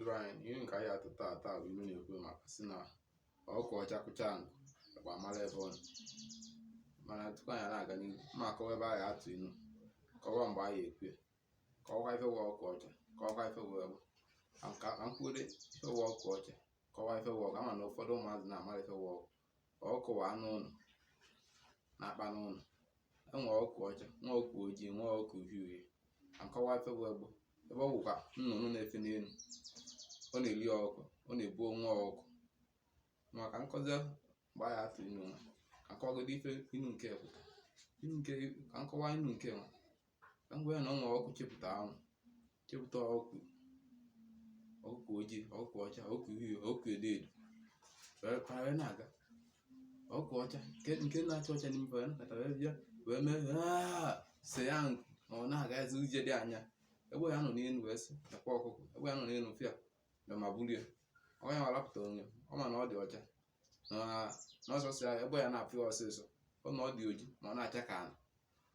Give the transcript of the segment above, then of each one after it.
Ndị be anyị, ihe nke anyị atụ taa taa bụ inu na-ekwu maka sị na ọkụkọ ọcha kụchaa nku, egbe amara ebe ọ nọ. Mana tupu anyị na-aga n'ihu, m ma akọwa ebe anyị atụ inu, kọwa mgbe anyị ekwu ya, kọwakwa ife wụ ọkụkọ ọcha, kọwakwa ife wụ egbe. Ka m kwuode ife wụ ọkụkọ ọcha, kọwaa ife wụ ọkụkọ. Ama na ụfọdụ ụmụazị na-amara ife wụ ọkụkọ. Ọkụkọ wụ anụ ụlọ na-akpa n'ụlọ. E nwere ọkụkọ ọcha, nwee ọkụkọ ojii, nwee ọkụkọ uhie uhie. Ka m kọwaa ife wụ egbe. Egbe wụkwa nnụnụ na-efe n'elu. Ọ na-eri ọkụkọ, ọ na-ebu nwa ọkụkọ. Ma ka m kọzie mgbe anyị atụ inu nwa, ka m kọwagodo ife inu nke pụta. Inu nke ka m kọwaa inu nke nwa. Ka m gwa ya na o nwere ọkụkọ chepụta anwụ, chepụta ọkụkọ, ọkụkọ ojii, ọkụkọ ọcha, ọkụkọ uhie, ọkụkọ edo edo. Wee kwa wee na-aga. Ọkụkọ ọcha nke na-acha ọcha n'ime wee nakọta wee bịa wee mee se ya nku ma ọ na-agazi ije dị anya. Egbe ya nọ n'elu wee sị nakwa ọkụkọ, egbe ya nọ n'elu fịa bịa ma bulie. Ọ ya warapụta onwe ọ ma na ọ dị ọcha na na ọsọsọ ya egbe ya na-afụ ya ọsịsọ. Ọ na ọ dị oji ma ọ na-acha ka ala.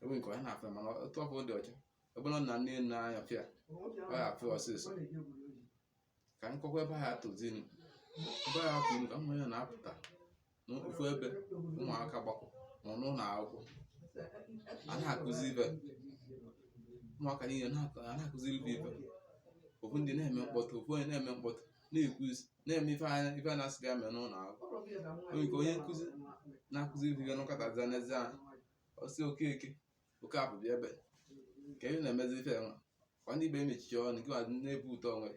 Egbe nke ọ ya na-afụ ya mana otu ọfụ dị ọcha ebe ọ nọ na n'elu n'anya fịa ọ ya afụ ya ọsịsọ. Ka m kọkwa ebe ha atụzi inu, ebe ha atụ inu ka nwa ya na-apụta n'ofu ebe ụmụaka gbakọ ma ọ n'ụlọ akwụkwọ a na-akụzi ife, ụmụaka niile a na-akụziri ife ife. Ofu ndị na-eme mkpọtụ, ofu onye na-eme mkpọtụ na-ekwuzi na-eme ife anya ife a na-asị ya mee n'ụlọ akwụkwọ. Onye nke onye nkụzi na-akụzi ife ife nọkọtazi n'ezi anya, ọ sị Okeke, Okafọ, bịa ebe ka ị na-emezi ife nwa kwa ndị ibe emechichi ọnụ gị nwa na-ebu ụtọ onwe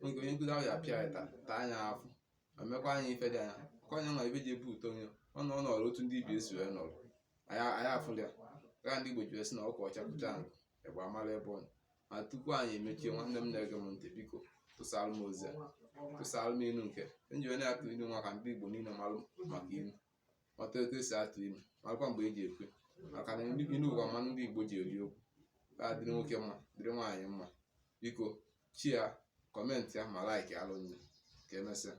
nke onye nkụzi ahụ ya apịa ya taa anya afụ ma mekwa anya ife dị anya ka onye nwa ibe ji ebu ụtọ onye ọ nọ nọrọ otu ndị ibe esi wee nọrọ. Anyị afụla ya gaa ndị Igbo ji wee sị na ọkụkọ ọcha kụchaa nku, egbe amara ebe ọ nọ. Ma tupu anyị emechie, nwanne m na-ege m ntị, biko tụsara m ozi a, tụsara m inu nke m ji wee na-atụ inu nwa ka ndị Igbo niile malụ maka inu, mata etu esi atụ inu, marakwa mgbe eji ekwe, maka na inu bụkwa mmanụ ndị Igbo ji eri okwu. Ka dịrị nwoke mma, dịrị nwaanyị mma. Biko share, comment ya ma like alụ nne. Ka emesịa.